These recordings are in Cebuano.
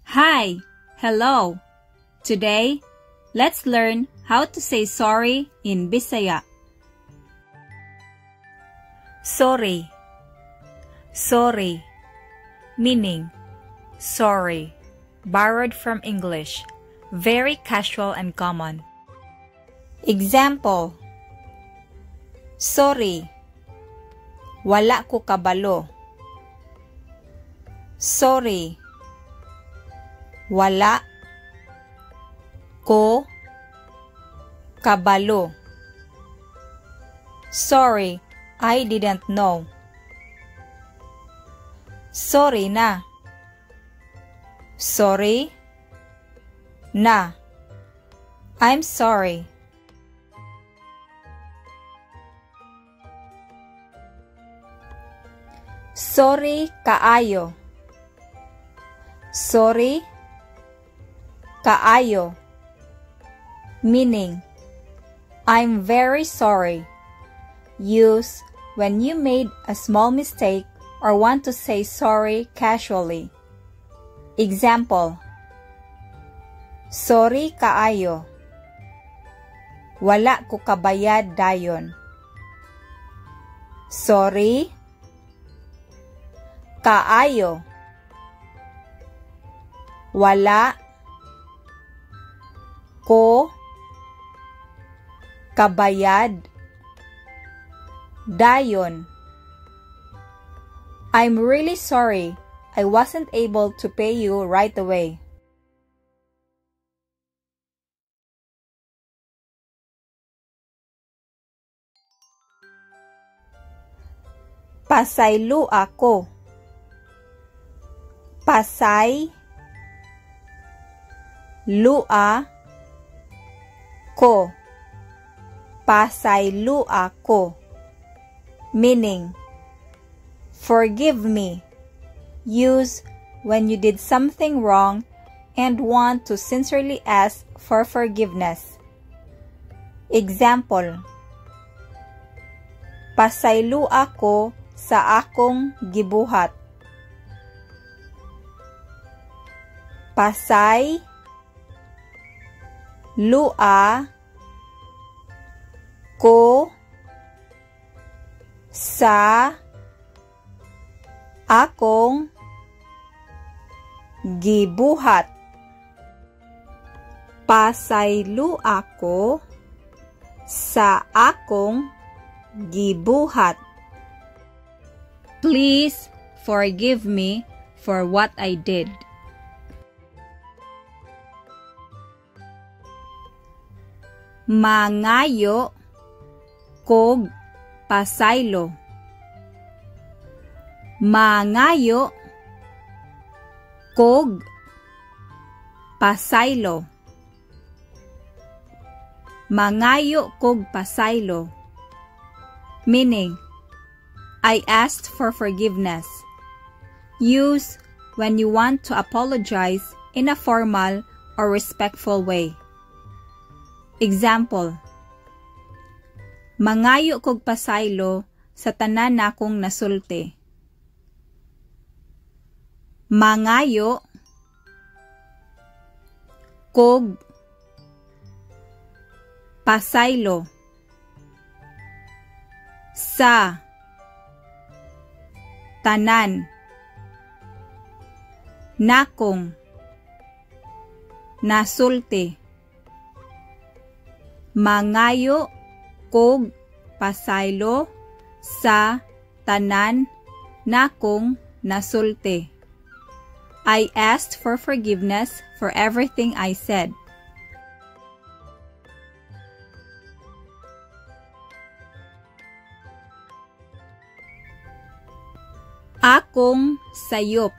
Hi! Hello! Today, let's learn how to say sorry in Bisaya. Sorry. Sorry. Meaning, sorry. Borrowed from English. Very casual and common. Example. Sorry. Wala ko kabalo. Sorry. Wala ko kabalo. Sorry, I didn't know. Sorry na. Sorry na. I'm sorry. Sorry kaayo. Sorry kaayo. Meaning, I'm very sorry. Use when you made a small mistake or want to say sorry casually. Example, sorry kaayo. Wala ko kabayad dayon. Sorry kaayo. Wala ko kabayad dayon. I'm really sorry. I wasn't able to pay you right away. Pasaylo ako. Pasay lua ko. Pasaylo ako. Meaning, forgive me. Use when you did something wrong and want to sincerely ask for forgiveness. Example, pasaylo ako sa akong gibuhat. Pasay lua ko sa akong gibuhat. Pasaylo ako sa akong gibuhat. Please forgive me for what I did. Mangayo kog pasaylo. Mangayo kog pasaylo. Mangayo kog pasaylo. Meaning, I asked for forgiveness. Use when you want to apologize in a formal or respectful way. Example, mangayo kog pasaylo sa tanan nakong nasulti. Mangayo kog pasaylo sa tanan nakong nasulti. Mangayo kog pasaylo sa tanan nakong nasulti. I asked for forgiveness for everything I said. Akong sayop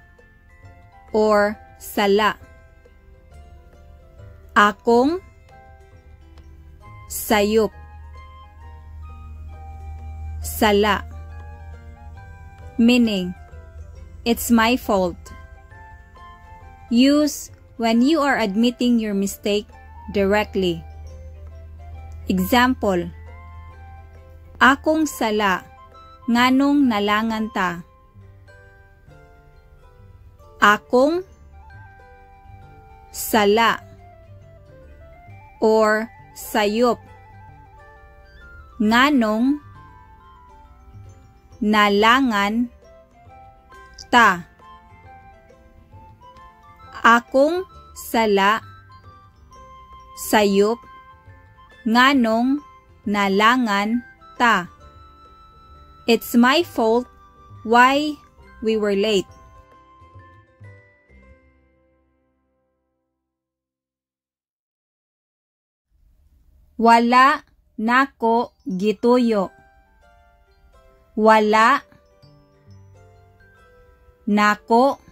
or sala. Akong sayop. Sala. Meaning, it's my fault. Use when you are admitting your mistake directly. Example, akong sala, nganong nalangan ta. Akong Sala or sayop. Nganong nalangan ta. Akong sala, sayop, nganong nalangan ta. It's my fault why we were late. Wala nako gituyo. Wala nako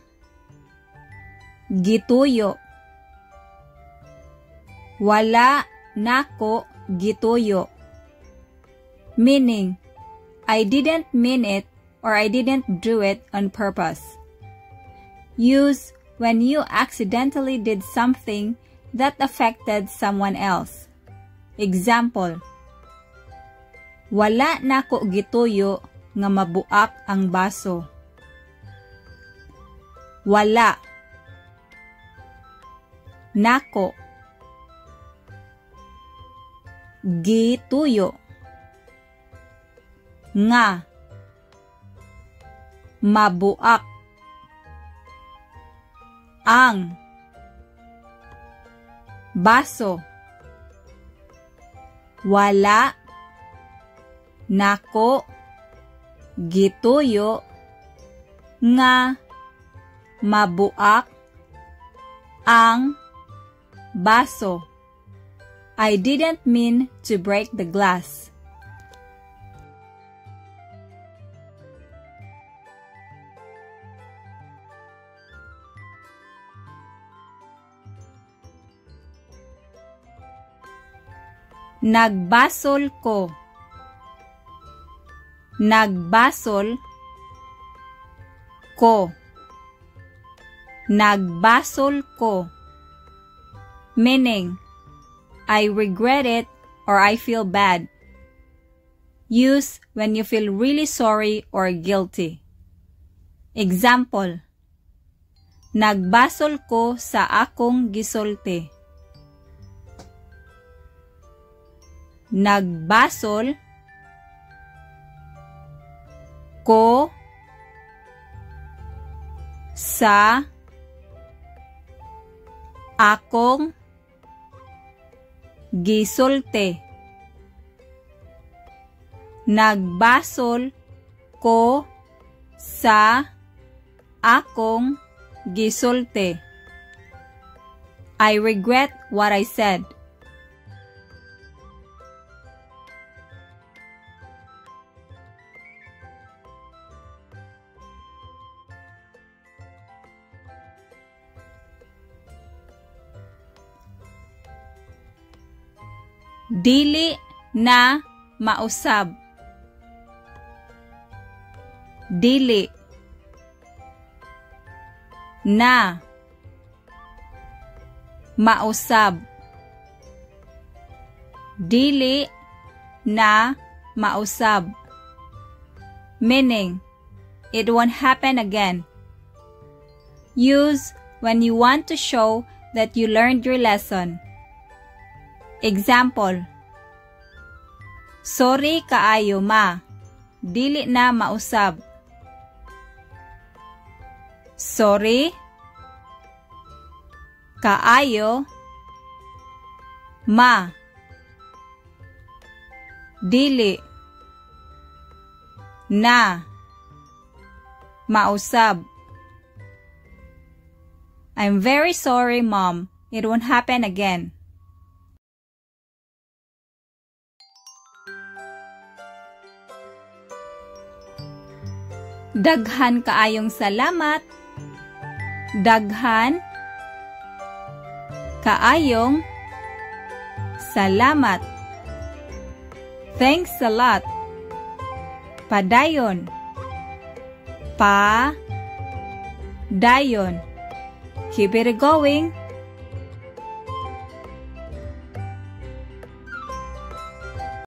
gituyo. Wala nako gituyo. Meaning, I didn't mean it or I didn't do it on purpose. Use when you accidentally did something that affected someone else. Example, wala nako gituyo nga mabuak ang baso. Wala nako gituyo nga mabuak ang baso. Wala nako gituyo nga mabuak ang baso. I didn't mean to break the glass. Nagbasol ko. Nagbasol ko. Nagbasol ko. Meaning, I regret it or I feel bad. Use when you feel really sorry or guilty. Example, nagbasol ko sa akong gisulti. Nagbasol ko sa akong gisulti. Nagbasol ko sa akong gisulti. I regret what I said. Dili na mausab. Dili na mausab. Dili na mausab. Meaning, it won't happen again. Use when you want to show that you learned your lesson. Example, sorry kaayo ma, dili na mausab. Sorry kaayo ma, dili na mausab. I'm very sorry, Mom. It won't happen again. Daghan kaayong salamat. Daghan kaayong salamat. Thanks a lot. Padayon. Pa dayon. Keep it going.